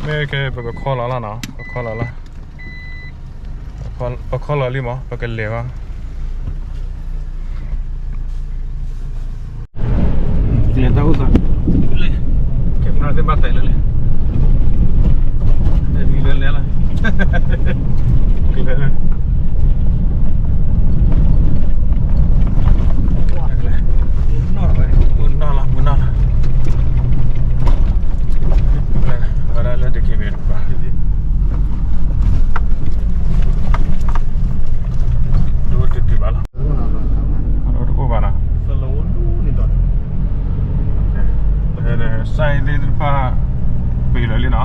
မ့ၢ်ကဲ ပကခီလီၤလီၤနီၤ, ပခီလီၤလီၤ, ပခီလီၤလံမး ပကလဲၤဘၣ်. လဲၤတၢ်အိၣ်သး, ကဲမနုၤသ့ၣ်ဘၣ်တဲလၢလဲၤ, လဲၤလၢလဲၤလီၤ, လဲၤလၢ မုၢ်နီၢ်လီၤ, မုၢ်နီၢ်လီၤ, ဝဲဒၣ်လၢတက့ၤဘဲတပၤ, ဒိၣ်တုၤတုၤဘၣ်လီၤ, တအိၣ်ဘၣ်နီၤ, စဲသ့ၣ်တဖၣ် ပ့ၤလၢာ်လံနီၤ,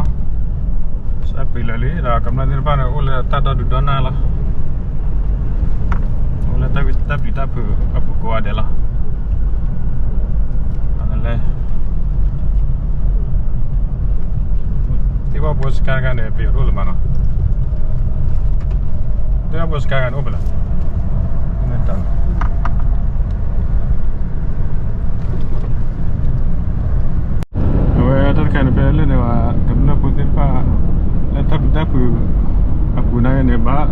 စဲပ့ၤလၢာ်လံ ဒီးကမျၢၢ်သ့ၣ်တဖၣ်န့ၣ် အိၣ်လၢတၢ်ဒီဒူၣ်ဒီနၢ်လီၤ. အိၣ်လၢတၢ်ပျံၤတၢ်ဖုးအပူၤကိးဂၤဒဲးလီၤ. လဲၤ သ့ၣ်ဘီၣ်ဘိစကါတဂၤန့ၣ် ပယီၤတအိၣ်လၢၤဘၣ်နီၤ. သ့ၣ်ဘီၣ်ဘိစကါတဂၤန့ၣ်အိၣ်ဖဲလဲၣ်. အဝဲတၢ်တခါန့ၣ် ဖဲလၢန့ၣ် ကမျၢၢ်ဖိသ့ၣ်တဖၣ် လၢတၢ်ပျံၤတၢ်ဖုးအပူၤန့ၣ်န့ၣ် ဘၣ်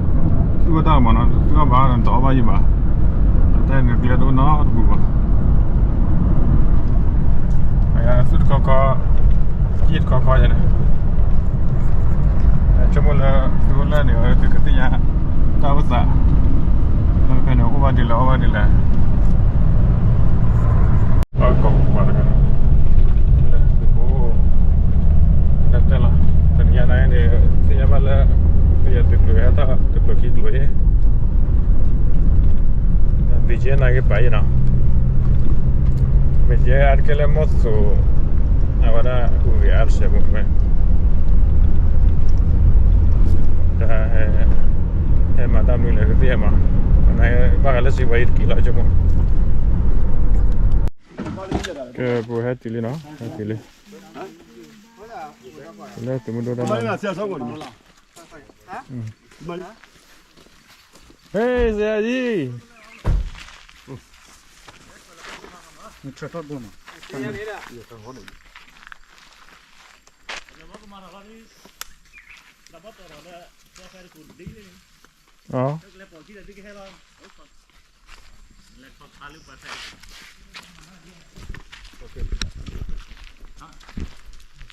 သူၣ်ဘၣ်တၢ်မးနီၤ, သူၣ်ဘၣ်ဘၣ်နီၤ တအီၣ်ဘၣ်ယံၤဘၣ်. တၢ်န့ၣ်ကျဲတအိၣ်နီတပူၤဘၣ်. သူၣ်တခီခီ ယံာ်တခီခီယဲန့ၣ် ဆိကမိၣ်လၢသုအိၣ်လၢန့ၣ် သုကသ့ၣ်ညါတၢ်အိၣ်သး, လၢဖဲန့ၣ် အိၣ်ဘၣ်ဒ်လဲၣ် အီၣ်ဘၣ်ဒ်လဲၣ်. အကိးပှၤတဂၤ လၢသုးဖိ တၢ်တဲလီၤ, တနံၤညါန့ၣ် သ့ၣ်ညါဘၣ်လၢ ပယီၤသုးကျိၤဟဲထီၣ် တကျိၤခံကျိၤအံၤ ဘ့ၣ်ကဲနာ်က့ၤပာ်အံၤနီၤ, ဘ့ၣ်ကဲအါတက့ၢ်လၢမီၢ်သိး အဝဲဒၣ်ဟူးဂဲၤအါတစဲးဖိမ့ၢ် တၢ်ဟဲမၤတၢ်မနုၤလဲၣ်တသ့ၣ်ညါမး, ဘၣ်ဃးလၢစံးဝဲအံၤတက့ၢ်လီၤ ဆိကမိၣ်. ကဲ ပဟဲတုၤလံနီၤ, ဟဲတုၤလံ, လၢသုးမုၢ်ဒိၣ်တၢ်လီၢ်. ဟ့ၣ် ဆရာကြီး.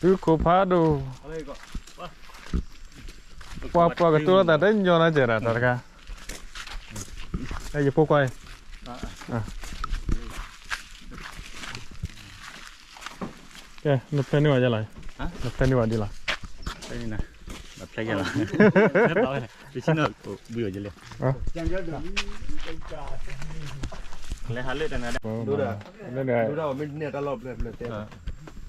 သုးခိၣ်ဖးဒိၣ်, ပှၤပှၤကတိၤလိာ်သးတညီနီတစဲးဒီး တၢ်တခါ, ယဖိခွါအံၤ, ကဲ နဖျဲၣ်န့ၢ်ဝဲဒ်လဲၣ်, နဖျဲၣ်န့ၢ်ဝဲဒ်လဲၣ်. ဖျဲၣ်န့ၢ်, ဖျဲၣ်ယဲလီၤ, တဆံနီၤ ဘုၣ်အီၤယလဲၣ်, လဲၤဟးလၢတၢ်နၤဒၣ်, ဒိၣ်ဒၣ်မ့ၢ်န့ၢ်တၢ်လီၢ်ဘျဲၣ်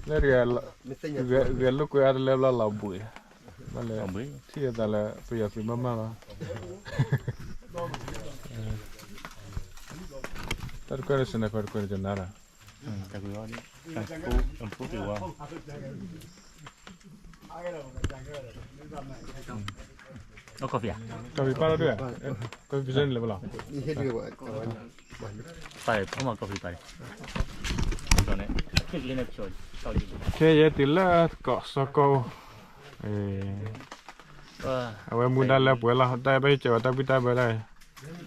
ဘျဲၣ်တဲ, လၢတဂၤ ဂဲၤလိာ်ကွဲအါတလၢဘျီလီၤဘှံး, ဘၣ်လဲၣ်, ထံၣ်အသးလၢ ပယီၤသုးမးမးလီၤ. တၢ်တကွဲၢ်လၢ sniper တကွဲၢ်န့ၣ် ကနၤလီၤ. coffee ပၢ်လီၤဒၣ်, coffee ပစၢန့ၣ်လၢဘၣ်လီၤ. ပၢ်အမၤ coffee ပၢ်, ခဲယဲတုၤလၢကီၢ်စီကီၢ်, အဝဲမူဒါလၢပှဲၤလီၤ တၢ်ဘၣ်ဟ့ၣ်ကၢၤဝဲတၢ်ဘံၣ်တၢ်ဘၢဒၣ်,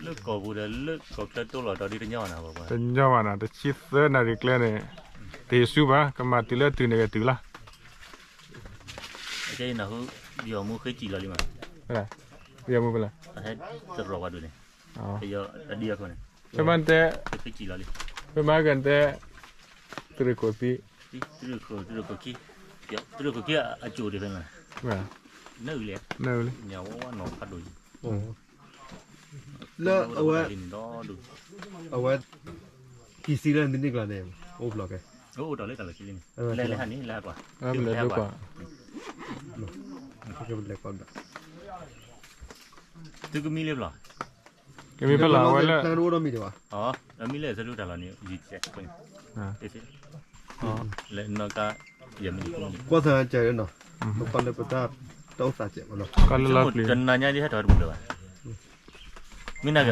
လၢကီၢ်ပူၤဒီးလၢကီၢ်ချၢတိၢ်လီၤဒီးဒ်တညီဘၣ်နၤ, တညီဘၣ်နၤ, တဆံသၢနၣ်ရံၣ်ကျဲန့ၣ် တဟ့ၣ်ဆူဘၣ်, ကမၤတုၤလၢတုၤန့ၣ်ကတုၤလီၤ. အကဲနၢ်ဟူ ပယီၤမူဃ့ကံၣ်လီၤလံမး, ပယီၤမူဖဲလဲၣ်, ဟဲတရီၣ်ပှၤဒိၣ်န့ၣ်, ပယီၤအဒံအခိၣ်န့ၣ်, ဖဲမၤတဲ, ဃ့ကံၣ်လီၤလံ, ဖဲမၤကတဲ, တရံးခိၣ်သံ, တရံးခိၣ်, တရံးခိၣ်ခံ, တရံးခိၣ်ခံအကၠိၣ်ဒံးဖဲန့ၣ်, နၢ်အုၣ်လဲၣ်, နၢ်အုၣ်လဲၣ်, ညၣ်ဝါဝါနီၤဖးဒိၣ်, လၢအဝဲ, အဝဲ ကံၢ်စံလၢနသ့ၣ်န့ၣ်ကျါန့ၣ် အိၣ်ဘျီကဲ, အိၣ်ဒီးလၢတၢ်လီၢ်ခံလံန့ၣ်, လဲၤလၢဟးန့ၣ် လဲၤဟးကွၢ်, လဲၤကွၢ်, သုကမံလၢဘျီ, ကမံဖဲလၢအဝဲလၢ, မံလၢသရူတၢ်လီၢ်န့ၣ်, လဲၤနီၢ်ကါ, ကွၢ်သးကဲနီၤ, ပကွၢ်လၢပတၢ်, တၢ်အိၣ်သးကဲမးနီၤ, တနၤညါဒ်ဟဲထီၣ်တပူၤလၢၤဘၣ်, မ့ၢ်နက,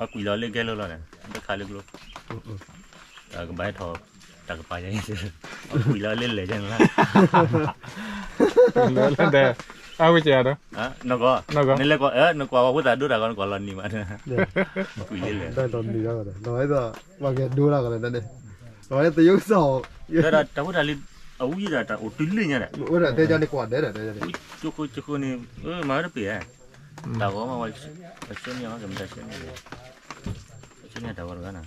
အကွံာ်လီၤလၢကဲလၢလီၤန့ၣ် တခါလၢကျိ, ကဘၣ်ဟဲထီၣ်တၢ်ကပၤယဲ, အကွံာ်လီၤလၢလဲၤယဲန့ၣ်လီၤ, လၢလၢဒဲး, အဝဲကဲဒီး, နကွၢ်, နလဲၤကွၢ်, နကွၢ်ဝဲဖိသၣ်ဒိတၢ်ဂီၤ နကွၢ်လီၤနံၤမး, ကွၢ်လီၤနံၤ, ပှၤကဲဒိတၢ်ဂီၤန့ၣ်, သယုၢ်စီၣ်, တၢ်ဖိတၢ်လံၤ, အဝံယတၢ်အိၣ်တုၤလၢညါဒီး, တဲန့ၣ်, ကၠိခိၣ်န့ၣ်, မၤဝဲတပ့ၤ, တၢ်ဂီၤမး, ပဆၢန့ၢ်အီၤ, ကမၤတၢ်ဆၢန့ၢ်, ဆၢန့ၢ်တၢ်ဂီၤတဂၤန့ၣ်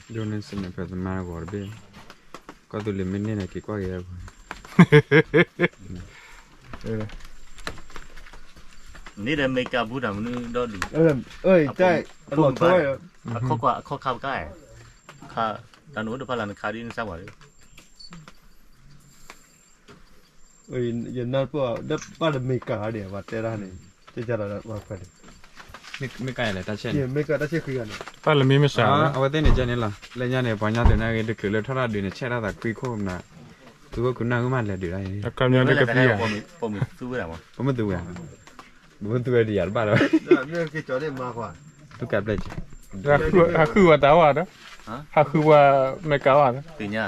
ဒိၣ်န့ၢ်စံးန့ၣ် ဖဲသမါဂီၤတဘ့ၣ်, ကီၢ်သူလ့ၤမ့ၢ်န့ၢ်န့ၣ် က့ၤကွၢ်က့ၤအပူၤ, န့ၣ်ဒီးမ့ၢ်ကးဘူးတၢ်မနုၤဒီဒူၣ်, အခီၣ်ခါပကါ, တၢ်နအိၣ်တဖၣ်လၢနခါဒ်နစၢ်ပှၤလၢ ယနၢ်ပၢၢ် ဒီးပၢ်တမ့ၢ်ကၤဒံး ပှၤတဲဒၣ်န့ၣ်, ကကဒီးပှၤခွဲးန့ၣ်, မ့ၢ်ကၤလဲၣ် တၢ်ဆဲးန့ၣ်, မ့ၢ်ကၤတၢ်ဆဲးဃံဂၤန့ၣ်, ပၢ်လၢမ့ၢ်မ့ၢ်စှၤ, အဝဲသ့ၣ်န့ၣ်ကဲန့ၣ်လီၤ, လၢညါန့ၣ် ပှၤညါသုးနၢ်ဂ့ၤ တချုးလၢထီၣ်တၢ်ဒုးန့ၣ် ဆဲးထီၣ်သးကွံခိၣ်နၤ, သုးခိၣ်ခုနၢ်ဂ့ၤမးလဲၤဒုးဒၣ်န့ၣ်, ပမ့ၢ်သူဝဲဒၣ်, ပမ့ၢ်သူဝဲဒၣ်, ပမ့ၢ်သူဝဲဒၣ်ယၤတဘၣ်ဒီး, သူကပျဲၢ်က့ၤ ဟးဃုဝဲတၢ်ဝဲဒီး, ဟးဃုဝဲမ့ၢ်ကၤဝဲဒီး, ပှၤ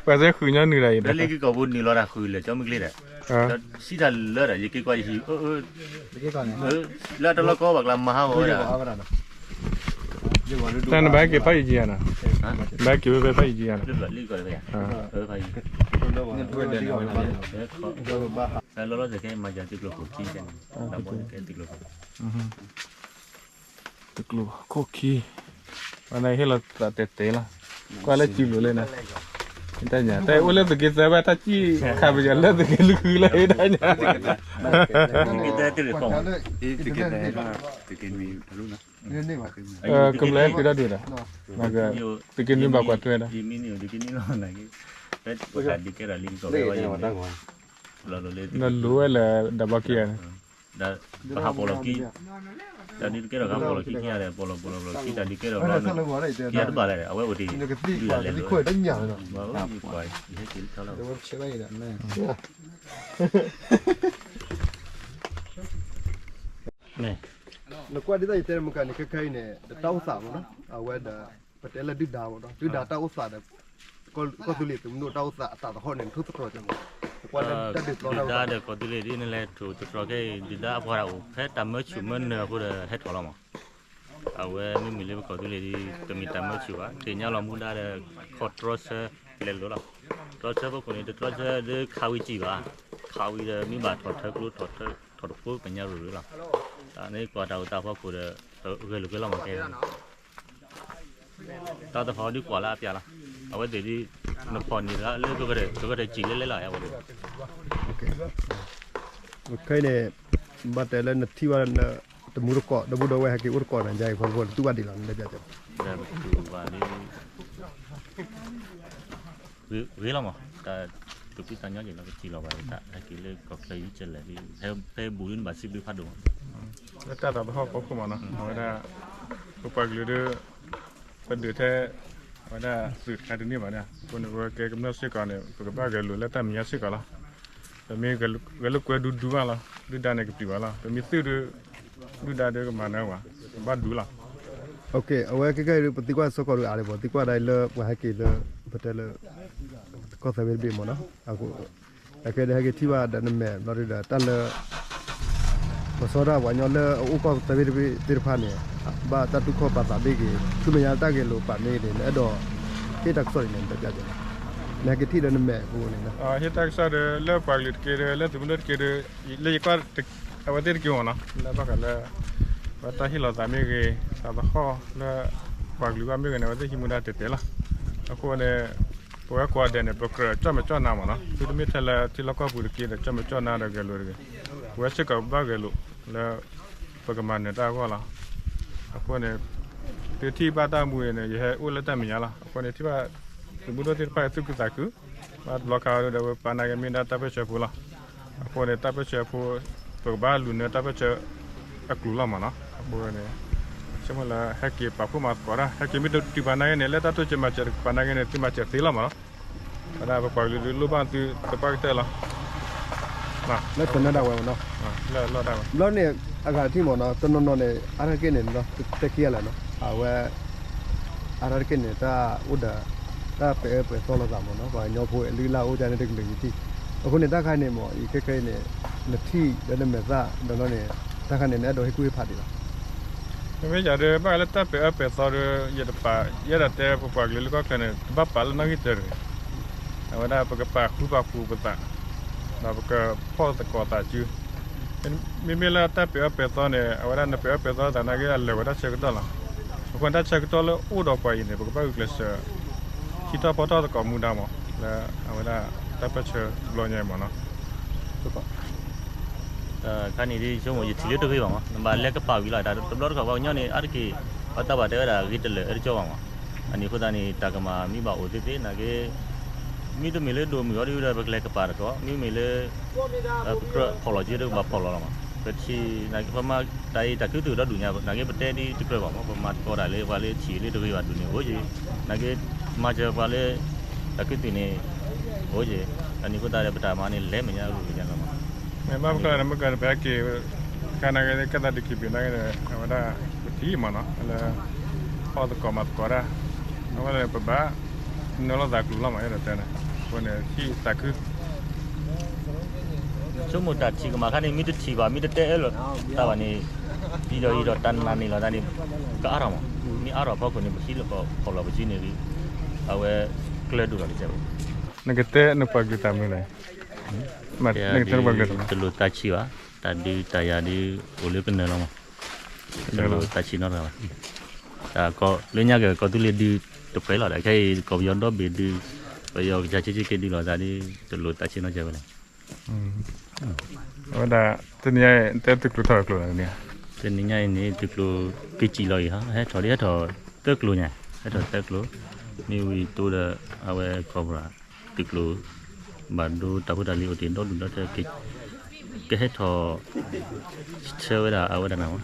စ့ၢ်ဃုညီနုၢ်ဒီးအံၤဒီး, လၢလံက့ၤကီၢ်ပူၤနုာ်လီၤတၢ်ဃုာ်လၢာ်ကၠီမုၢ်ကျ့ဒီး, စံးတၢ်လၢာ်ဒီး ယက့ၤကွၢ်ယဟံၣ်, လၢတလီၢ်ကီဘၣ်ကျါမၤဟးဂီၤဝဲဒၣ်, တၢ်နဘၣ်က့ၤဖးယံၤကံဧါနီၤ, ဘၣ်က့ၤဝဲဖဲဖးယံၤကံဧါနီၤ, လီၤလီၤဆဲးကဲမၤစၢၤသုးကျိၤခိၣ်ခံန့ၣ်, သုးကျိၤခိၣ်ခံ, ဝဲန့ၣ်ဟ့ၣ်လီၤသးတဲာ်တဲာ်လီၤ, ကွၢ်လၢစုလိၤလၢန့ၣ်, တၢ်ညါ တၢ်အိၣ်လၢသုးက့သၢဘၣ် တၢ်စံၣ်ခးပယီၤလၢသုးက့လွံၢ်ဃုလၢတၢ်ညါ, သုးက့သၢတရံးဖီၣ်, သုးက့သၢ, သုးက့နွံ, ကမျၢၢ်ဃုတၢ်ဒုးဒီး, သုးက့နွံဘၣ်ကွၢ်ထွဲဒီး, တၢ်ဒုးကဲထီၣ်လံကီၢ်ဝဲ, နလိၤဝဲလၢဒၢးဘီက့ၤဧါန့ၣ်, ဒီးပဟးပိာ်လီၤခံ, တၢ်ဒုးတကဲထီၣ်ကဟးပိာ်လီၤခံခံဂၤဒီး ပိာ်လီၤပိာ်လီၤပိာ်လီၤခံ တၢ်ဒုးကဲထီၣ်ဘျီန့ၣ်, ခံဂၤတဘၣ်လဲၣ်ဒီး အဝဲအိၣ်တ့ၢ်, ဒုးတၢ်လဲၤလၢ, ယဟဲက့ၤလၢထီလီၤ, ယဟဲက့ၤလၢထီလီၤ, နကွၢ်ဒ်သိးယတဲမုၢ်ကါန့ၣ် ခဲခဲအံၤန့ၣ် ဒီးတၢ်အိၣ်သးမ့ၢ်နီၤ အဝဲဒီး ပတဲလၢဒုၣ်ဒါမ့ၢ်နီၤ ဒုၣ်ဒါတၢ်အိၣ်သးဒီး ကီၢ်သူလ့ၤသုးမုၢ်ဒိၣ်တၢ်အိၣ်သးအသးသဟီၣ်န့ၣ် နထိၣ်သတြီၤကမ့ၢ်, နကွၢ်လၢတၢ်ဒုးသီတၢ်အိၣ်သး, ဒုၣ်ဒါဒီးကီၢ်သူလ့ၤဒ်နလဲၤထိၣ်သတြီၤခဲအံၤ ဒုၣ်ဒါအပှၤဒၣ်အိၣ်ဖဲတၢ်မၢဆူၣ်မၢနၢၤအဃိဒီးဟဲထီၣ်လီၤမး, အဝဲမ့မ့ၢ်လၢပကီၢ်သူလ့ၤဒ် တမ့ၢ်တၢ်မၢဆူၣ်ဘၣ် သ့ၣ်ညါလီၤမူဒါဒီး ခီၣ်တြီဆၢလဲၤလိာ်လီၤ, တြီဆၢဖီခိၣ်န့ၣ် တတြီဆၢဒ်ခးဝံၤစံၣ်ဘၣ်, ခးဝံၤဒီးမ့ၢ်ဘၣ်ထီၣ်ထၢကျိ ထီၣ်ထၢ ထီၣ်တဖိကညါရူၤရူၤလီၤ, န့ၣ်ကွၢ်တၢ်အိၣ်သးဖီခိၣ်ဒီး ဂဲၤလိာ်က့ၤလီၤမးကဲ တၢ်တဖီဒ်ကွၢ်လၢအပျၢ်လီၤ, အဝဲသ့ၣ်ဒ် နဖီၣ်န့ၢ်လၢကဂဲၤထၢၣ်စံၣ်လဲၤလဲၤလီၤ အဝဲသ့ၣ်, ခဲအံၤန့ၣ် ဘၣ်တဲလၢနထံၣ်ဘၣ်လၢ တမူတကိး ဒီပုၢ်ဒီဝဲၢ်ဟဲက့ၤအိၣ်တကိးန့ၣ် ယၤအံၤဖီတဘိလၢသုဘၣ်ဒံးလီၤ နတဲပျၢ်တဲ ဂ့ၤလီၤမး, တၢ်သူၣ်ဖှံသးညီက့ၤလီၤ ကထံၣ်လီၤဘၣ်တၢ် ဟဲက့ၤလၢကီၢ်ချၢယံၤကဲလဲၣ် ဖဲဘူးဒ်နဘၣ်စံးဘျုးဖးဒိၣ်မး, လၢတၢ်သးသဟီၣ်ဖီခိၣ်မးနီၤ အဝဲဒၣ် ပပှၤကလုာ်ဒီး ပဒုးထဲ အဝဲဒၣ်သုးတခါတန့ၢ်ဘၣ်ဒၣ် အဃိန့ၣ်ပဝဲကဲကမျၢၢ်စ့ၢ်ကီးန့ၣ် ပကဘၣ်ဂဲၤလိာ်လၢတၢ်မဲာ်ညါစ့ၢ်ကီးလီၤ, ပမ့ၢ်ဂဲၤလိာ်ကွဲဒူဒူဘၣ်လီၤ ဒုၣ်ဒါန့ၣ်ကပျံၤဘၣ်လီၤ ပမ့ၢ်သုးဒီး ဒုၣ်ဒါဒီးကမၤနၢၤဝဲ ကဘၣ်ဒူလီၤ အဝဲခဲခဲအံၤ ပသံကွၢ်စ့ၢ်ကီးဒီးအါဒံးဘၣ် သံကွၢ်ဒၣ်လၢပှၤဟဲက့ၤလၢ ပတဲလၢ ကီၢ်သၢဘ့ၣ်တဘ့ၣ်မ့ၢ်နီၤ အဃိ အခဲဒၣ်ဟဲက့ၤထံၣ်ဘၣ်ဒီးနမဲာ်ဘျီဒုဒီး တၢ်လၢ ပဆီဒၣ်ပှၤကညီလၢအအိၣ်ကီၢ်သၢဘ့ၣ်တဘ့ၣ်သ့ၣ်တဖၣ်န့ၣ် ဘၣ်တၢ်တူၢ်ခီၣ်ပာ်သးဘ့ၣ်ဂ့ၤ ဆူမဲာ်ညါတၢ်ဂဲၤလိာ်ပာ်မ့ၢ်ဂ့ၤန့ၣ် နအဲၣ်ဒိး ဟ့ၣ်တၢ်ကစီၣ်ဒ်လဲၣ် နတဲပျၢ်က့ၤ နဟဲက့ၤထံၣ်လၢနမဲာ်အပူၤန့ၣ် ဟ့ၣ်တၢ်ကစီၣ်ဒီး လၢပှၤကလုာ်တက့ၢ်ဒီး လၢသုးမုၢ်ဒိၣ်တက့ၢ်ဒီး လၢယကွၢ် အဝဲသ့ၣ်တက့ၢ်မ့ၢ်နီၤ လၢဘၣ်ဃးလၢ ဝဲတၢ်ဟ့ၣ်လီၤသးမ့ၢ်ဂ့ၤ သးသဟီၣ်လၢ ပှၤကလုာ်ဘၣ်မ့ၢ်ဂ့ၤန့ၣ် အဝဲသ့ၣ်ဟံးမူဒါတဲာ်တဲာ်လီၤ. အဃိန့ၣ် ပဝဲကိးဂၤဒဲးန့ၣ် ပကြၢးကၠီၣ်မဲာ်ကၠီၣ်နါမ့ၢ်နီၤ သုတမ့ၢ်ထဲလၢထံလီၢ်ကီၢ်ပူၤတက့ၢ်ဒီး ကၠီၣ်မဲာ်ကၠီၣ်နါဒီးဂဲၤလိာ်တဂ့ၤ. ပဝဲစ့ၢ်ကီးပဘၣ်ဂဲၤလိာ်လၢ ပကမၤနၢၤတၢ်အဂီၢ်လီၤ. အဃိန့ၣ် သုထံၣ်ဘၣ်တၢ်မူန့ၣ် ယဟဲအိၣ်လၢတၢ်မဲာ်ညါလီၤ. အဃိန့ၣ် ထံၣ်ဘၣ် သုးမုၢ်ဒိၣ်သ့ၣ်တဖၣ်သုးက့သးခု ဘၣ်တဘျီခါဒီး ပပာ်နာ်က့မ့ၢ်ဒၣ်တၢ်ပၢၢ်ဆၢဖိလီၤ. အဃိန့ၣ် တၢ်ပၢၢ်ဆၢဖိ ပကဘၣ်လူၤနၢၤတၢ်ပၢၢ်ဆၢအကျိၤလီၤမ့ၢ်နီၤ. အဃိန့ၣ် ဆိကမိၣ်လၢဟဲက့ၤပာ်ဖှိၣ်မၤသကိးတၢ် ဟဲက့ၤမ့ၢ်တတုၤပာ်နာ်က့န့ၣ် လၢတၢ်တိစၢၤမၤစၢၤတကပၤနာ်က့န့ၣ် သုမၤစၢၤသ့လီၤမ့ၢ်နီၤ. ဝဲဒၣ်ပပှၤကလုာ်ဒုးလိၣ်ဘၣ်သုသပှၢ်ကတၢၢ်လီၤ. လၢသနၢၣ်ဒၣ်ဝဲမ့ၢ်နီၤ လၢအလီၢ်ဒၣ်ဝဲ ဘျီန့ၣ် အဂၤတထံၣ်မ့ၢ်နီၤ တနီၤနီၤန့ၣ် အါတက့ၢ်န့ၣ် တဲခံဂၤလၢာ်နီၤ အဝဲ အါတက့ၢ်န့ၣ် တၢ်အိၣ်ဒီး တၢ်ပာ်အၢပာ်သီလိာ်သးမ့ၢ်နီၤ, ပှၤကညီဖိအလုၢ်အလၢ်အိၣ်ဒ်န့ၣ်တကလုာ်ယထံၣ်. အဃိန့ၣ် တၢ်ခါန့ၣ်မ့ၢ် အံၤခဲခဲအံၤန့ၣ် နထံၣ်လၢနမဲာ်သၣ်ဒီးလီၤန့ၣ် တၢ်ခါန့ၣ် နအဲၣ်ဒိးဟ့ၣ်ကူၣ်ဟ့ၣ်ဖးဒံးဘၣ်. မ့မ့ၢ်ယၤဒီး ဘၣ်ဃးလၢတၢ်ပာ်အၢပာ်သီဒီး ယတပာ် ယအဲၣ်ဒိးတဲပပှၤကလုာ်လၢကီၢ်ချၢန့ၣ် တဘၣ်ပာ်လၢနီၣ်ဂံၢ်တၢတဂ့ၤ. အဝဲဒၣ်ပကပာ်ဃူပာ်ဖိးပသး ဒီးပကဖီၣ်သကိးသးစု မ့မ့ၢ်လၢတၢ်ပာ်အၢပာ်သီန့ၣ် အဝဲဒၣ်နပာ်အၢပာ်သီသးနာ်က့ အလၢာ်ဝဲတၢ်ဆၢကတီၢ်လီၤ. အဃိန့ၣ် တၢ်ဆၢကတီၢ်လၢအိၣ်ဒီးပှၤအံၤန့ၣ် ပကဘၣ်ဂုာ်ကျဲးစၢး ဟံးထီၣ်ဖီၣ်ထီၣ်သကိးမူဒါမ့ၢ် လၢအဝဲဒၣ်တၢ်ပၢၢ်ဆၢဘျီညါအံၤမ့ၢ်နီၤ. တခါန့ၣ်ဒ်ဆိကမိၣ် ယထံၣ်လၢတဂ့ၤဘၣ်မ့ၢ် နဘၣ်လဲၤကပာ်ဝံၤလီၤ တဘျီတခီၣ်ပှၤကညီန့ၣ် အါတက့ၢ် ပှၤသးဘၣ်တဲဝဲဒၣ် ဂ့ၤတလၢာ်အၢတကၠီဘၣ်မ့ၢ်. အန့ၣ်အဃိသတးန့ၣ် တၢ်ကမၣ်မ့ၢ်ဘၣ်အိၣ်သ့သ့နာ်က့ မ့တမ့ၢ်လၢဒိၣ်မုၢ်အီၤဒ်ဒီး ပကလဲၤကပာ်တကီး မ့မ့ၢ်လၢ ပကြၢးဖီၣ်လီၤက့ၤဒီး ပဘၣ်ဖီၣ်လီၤလီၤမး. ပထံၣ် ပမၤတၢ်အံၤတၢ်ခူသူၣ်ဒီဒူၣ်ညါ နာ်က့ပတဲဒ်တကြၢးဘၣ်မး ပမၤသကိးတၢ်လၢပှၤလၢထံၣ်လၢတဂ့ၤဘၣ်ဒူၣ်န့ၣ်အိၣ်က့ၤ နာ်က့ မၤစၢၤပှၤလၢ တၢ်ခူသူၣ်န့ၣ် အိၣ်က့ၤ အန့ၣ်အဃိသတးဒီး ပတၢ်မၤန့ၣ် လဲၤမဲာ်ညါဂ့ၤညါလီၤမး. မ့ၢ်ဘၣ်ပကျါန့ၣ် မ့ၢ်ကပဟဲက့ၤ ခါနာ်က့ ကဲသးဒုးက့ၤဘ့ၣ်နာ်က့န့ၣ် အဝဲဒၣ် ပထံၣ်မးနီၤ လၢ ဖီၣ်သကိးမၤသကိးတၢ် အဝဲန့ၣ် ပဘၣ် နၢလိာ်သးကျိၤလီၤမး အဲၣ်ဒိးတဲန့ၣ် အဃိန့ၣ် ထံၣ်သးခု ဆိကမိၣ်တၢ်ထံၣ်ကမၣ်ခါန့ၣ် မ့ၢ်တထံၣ်ဘၣ် မ့ၢ်တတဲအၢလိာ်သးဘၣ်န့ၣ် ယံၤဒီးယံၤဒီးတၢ်နာ်န့ၢ်လီၤသးန့ၣ် ကအါထီၣ်မး မ့ၢ်အါထီၣ်အဖီခိၣ်န့ၣ် ပဟံးလၢဖီၣ်လီၤပစုန့ၣ် အဝဲကျၢၤဒိၣ်လီၤတကဲးဘၣ်. နကတဲနပှၤကလုာ်တၢ်မနုၤလဲၣ်. နကတဲနပှၤကလုာ်တၢ်မနုၤ တလိၣ်သးဆံးဘၣ် တၢ်ဒုးတၢ်ယၤဒုးအိၣ်လၢကနၢၤလီၤမး တလိၣ်သးဆံးနီတဂၤဘၣ် တၢ်ကီလၢညါက့ၤကီၢ်သူလ့ၤဒုးတပှဲၤလီၤ ဒီးခဲအံၤကီၢ်ပယီၤဒီဘ့ၣ်ဒုး ပယီၤကစၢ်ဆံးဆံးက့ၤဒုးလီၤသးဒုး တလိၣ်သးဆံးနီတဂၤဝဲလဲၣ်. အဝဲဒၣ် တနံၤညါအံၤ တဲသုးကျိၤထီၣ်ကျိၤလီၤန့ၣ် တနံၤညါအံၤန့ၣ် သုးကျိၤက့ၤစံၣ်လီၤအံၤဟီ ဟဲထီၣ်ဒ်ဟဲထီၣ်သၢကျိၤညါ ဟဲထီၣ်သၢကျိၤ မ့ၢ်ဝံၤတိဒီး အဝဲ Cobra သုးကျိၤ ဘၣ်ဒိတၢ်ဖိတၢ်လံၤအိၣ်တ့ၢ်ဒီဒူၣ်ဒီထၢ ကဟဲထီၣ် ဆၢဝဲဒၣ်အဝဲဒၣ်နၤမး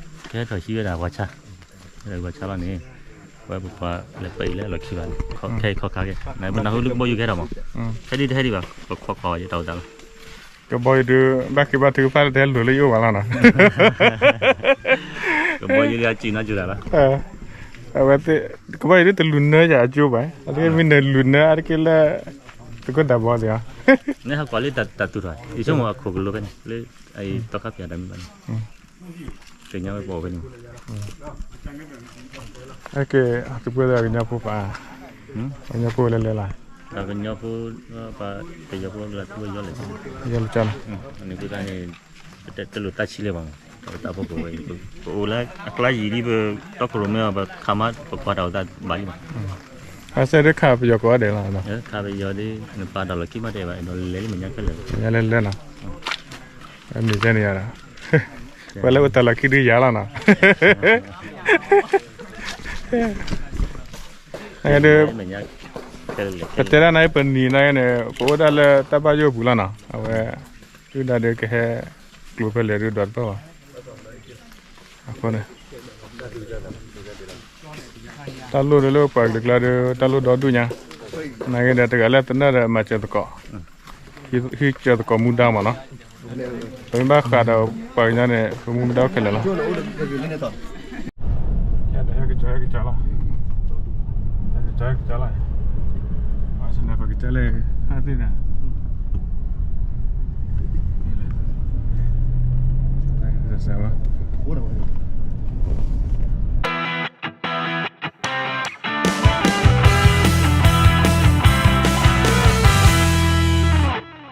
ကဟဲထီၣ်ဟံးဝဲဒၣ်ပှၤဆါ ဝဲဒၣ်ပှၤဆါလီၤန့ၣ် ဝဲပပှၤလဲၤပာ်အံၤလၢအလီၢ်ခံဘၣ်န့ၣ် ခဲအံၤခီခါက့ၤ နပနၢ်ဟူလၢကဘီယူၤကဟဲထီၣ်မး ခဲဒ်တဟဲဒံးဘၣ် ပခွါခွါဝဲယတၢ်အိၣ်သးလီၤ ကဘီယူၤဒုး ဘၣ်က့ၤဘၣ်ထုကဖၣ်တဟဲလိာ်လၢယအိၣ်ဘၣ်လီၤနီၤ ကဘီယူၤဒုးအစံၣ်နီၤစူၤတၢ်လီၤ အဝဲ ကဘီယူၤဒုးတလူၤနၢယၤအကၠိဘၣ် အတက့ၢ်မ့ၢ်နလူၤနၢအါတက့ၢ်လၢ သကိးတၢ်ဘီလီၤ နဟးကွၢ်လၢတၢ်သူၣ်ထီၣ် ယဆိကမိၣ်အခိၣ်ကလိဖဲန့ၣ် လၢအံၤသီခါဖၠၣ်တၢ်မံၤဘၣ်န့ၣ် သ့ၣ်ညါဝဲပအီၣ်ဖဲန့ၣ် ကဲ သုးပှဲၤဒီးကညီဖိပၢ် ကညီဖိလဲၤလဲၤလီၤ ကညီဖိ ပယီၤဖိလၢသူဝဲယီၤလဲၣ် ယီၤလဲၣ်ကၠီလီၤ န့ၣ်အဃိသတးန့ၣ် တလိၣ်သးဆံးလၢၤဘၣ်မး တၢ်အိၣ်ဖှိၣ်ပဝဲ ပအိၣ်လၢအကျါယံာ်ဒ်ပတီခိၣ်ရိၣ်မဲအီၤ ပခးမါပကွၢ်တၢ်အိၣ်သးဘၣ်လံမး အစဲဒုးခးပယီၤကိးဂၤဒဲးလီၤ ခးပယီၤဒ် နပာ်တၢ်လီၢ်ခံမးတဲဘၣ် ဒီးလဲၤလၢမဲာ်ညါခဲလၢာ် မဲာ်ညါလဲၤလဲၤနီၤ မ့ၢ်စဲန့ၣ်ယၤဒီး ပှၤလၢအိၣ်တၢ်လီၢ်ခံဒုးယၤလီၤနီၤ ဒုး ပတဲဒၣ်နၤ ပနံၤနၤန့ၣ် ပအိၣ်ဒၣ်လၢတၢ်ဘၣ်ယိၣ်ပူၤလီၤနီၤ အဝဲ ဒုၣ်ဒါဒီးကဟဲ ကျိၤဖဲလဲၣ်ဒုးဒီးတပၢၢ်ဘၣ် အဃိန့ၣ် တၢ်လိၣ်လၢပှၤကလုာ်ကျါဒီး တၢ်လိၣ်ဒီဒူၣ်ညါ နာ်က့ဒီးတဂၤလၢသနၢၣ်ဒီးမၤစၢၤသကိး ဟံးစၢၤသကိးမူဒါမးနီၤ ပမ့ၢ်ဘၣ်ဃးဒီးပှၤကညီန့ၣ် ပမူဒါခဲလၢာ်လီၤ ဟဲကစီၤဟဲကစီၤလီၤ ဟဲကစီၤဟဲကစီၤလီၤ ပကစၢ်လၢ ဟးသ့ၣ်န့ၣ်